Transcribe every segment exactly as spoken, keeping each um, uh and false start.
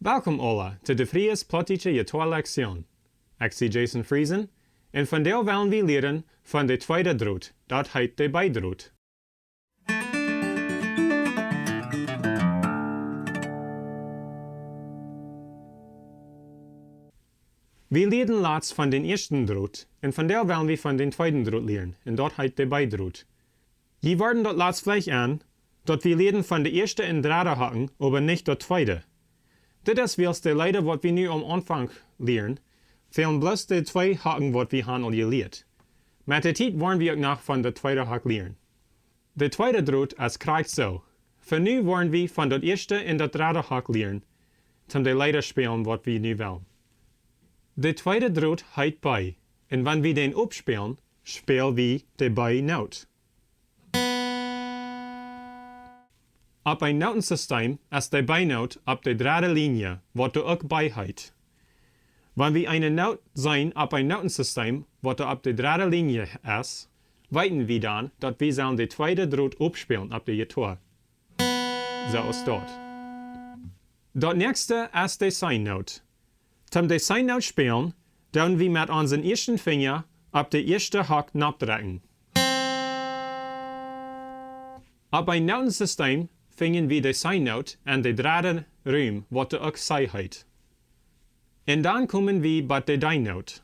Welkom aula to de Fries Plautdietsche Jittoa Lektion. Ekj sie Jason Friesen, un vondoag wellen wie lieren von de tweede Drot, daut heet de B-Drot. Wie lieeden latst von dän ieeschten Drot, un vondoag wellen wie von dän tweeden Drot lieren, un daut heet de B-Drot. Jie worden daut latst veleicht enn, daut wie lieeden von de ieeschte un dredde Hocken, oba nich daut tweede. Dit es wiels de Leeda, waut wie nu aum Aunfank lieren, fälen bloos de twee Hocken, waut wie han aul jelieet. Met de Tiet woaren wie uk noch von de tweede Hock lieren. De tweede Drot es krakjt soo. Fa nu woaren wie von daut ieeschte un daut dredde Hock lieren, toom de Leeda spälen, waut wie nu wellen. De tweede Drot heet B, un wan wie dän oppspälen, späl wie de B-Noot. Opp een Nootensistem es de B-Noot opp de dredde Lienje, waut doa uk B heet. Wan wie eene Noot seenen opp een Nootensistem, waut doa opp de dredde Lienje es, weeten wie dan, daut wie sellen de tweede Drot oppspälen opp de Jittoa. Soo aus daut. Daut näakjste es de C-Noot. Toom de C-Noot spälen, doonen wie met onsen ieeschten Finja opp de ieeschte Hock noppdrekjen. Opp een Nootensistem finjen wie de C-Noot enn de dredde Rum, waut doa uk C heet. Un dan komen wie bie de D-Noot.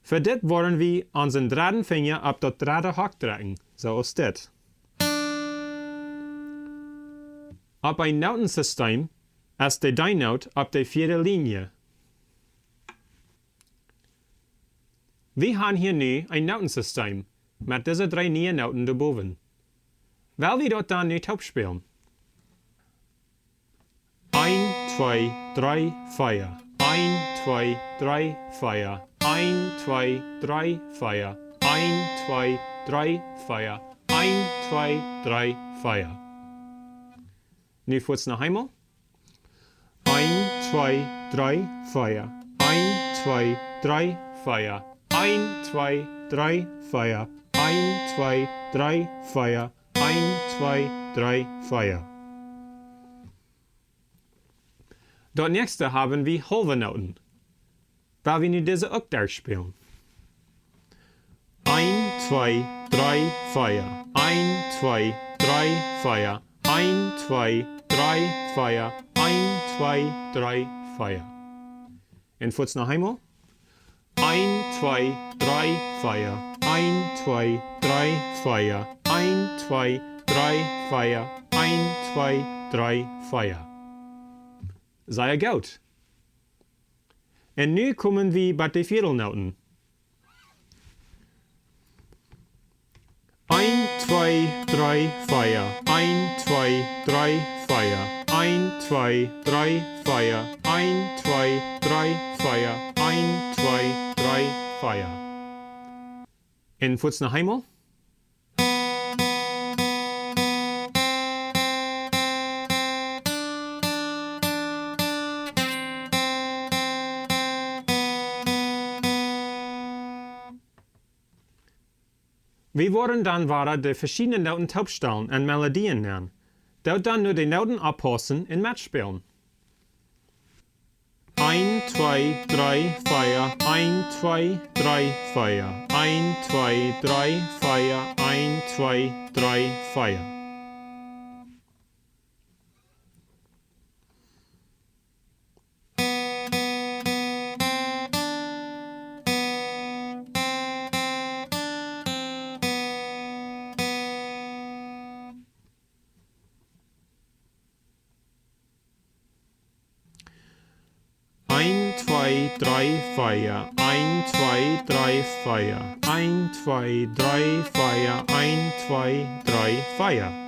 Fa dit woaren wie onsen dredden Finja opp daut dredde Hock drekjen, soo aus dit. Opp een Nootensistem es de D-Noot opp de vieede Lienje. Wie han hia nu een Nootensistem met dise dree niee Nooten doa bowen. Well wie daut dan nu toop spälen? Eent, twee, dree, vea. Eent, twee, dree, vea. Eent, twee, dree, vea. Eent, twee, dree, vea. Eent, twee, dree, vea. Nu fuaz noch eemol. Eent, twee, dree, vea. Eent, twee, dree, vea. Eent, twee, dree, vea. Eent, twee, dree, vea. Eent, twee, dree, vea. Daut näakjste haben wie haulwe Nooten. Well wie nu dise uk derchspälen. Eent, twee, dree, vea. Eent, twee, dree, vea. Eent, twee, dree, vea. Eent, twee, dree, vea. Un fuaz noch eemol. Eent, twee, dree, vea. Eent, twee, dree, vea. Eent, twee, dree, vea. Eent, twee, dree, vea. Sea goot. Un nu komen wie bie de Vieedelnooten. Eent, twee, dree, vea. Eent, twee, dree, vea. Eent, twee, dree, vea. Eent, twee, dree, vea. Eent, twee, dree, vea. Un fuaz noch eemol. Wie woaren dan wada de veschiedne Nooten toopstalen un Melodieen nämen. Doot dan nu de Nooten oppaussen un metspälen. Eent, twee, dree, vea. Eent, twee, dree, vea. Eent, twee, dree, vea. Eent, twee, dree, vea. Eent, twee, dree, vea. Eent, twee, dree, vea. Eent, twee, dree, vea. Eent, twee, dree, vea.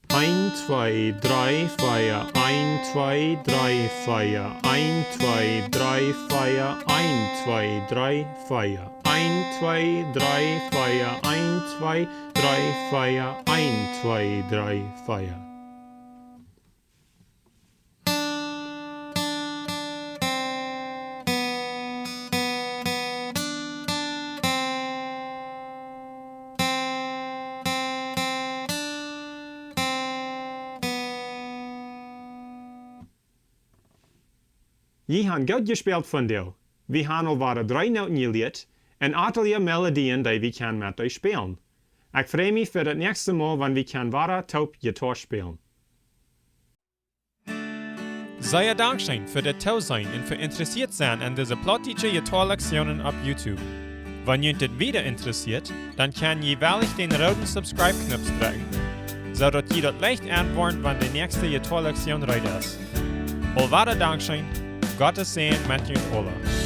Eent, twee, dree, vea, een, twee, dree, vea, een, twee, dree, vea, een, twee, dree, vea, een, twee, dree, vea, een, twee, dree, vea, een, twee, dree, vea. Jie han goot jespält vondoag. Wie han aul wada dree Nooten jelieet un atelje Melodieen, dee wie kjennen met dee spälen. Ekj frei mie fa daut näakjste Mol, wan wie kjennen wada toop Jitoa spälen. Sea dankscheen fa daut Tooseenen un fa interessieet sennen aun dise plautdietsche Jitoa-Lektionen opp YouTube. Wan junt dit wada interessieet, dan kjenn jie veleicht dän rooden Subscribe-Knoop drekjen, soo daut jie daut leicht enwoaren, wan de näakjste Jitoa-Lektion reed es. Aulwada dankscheen, Gott sien Säajen met junt aula.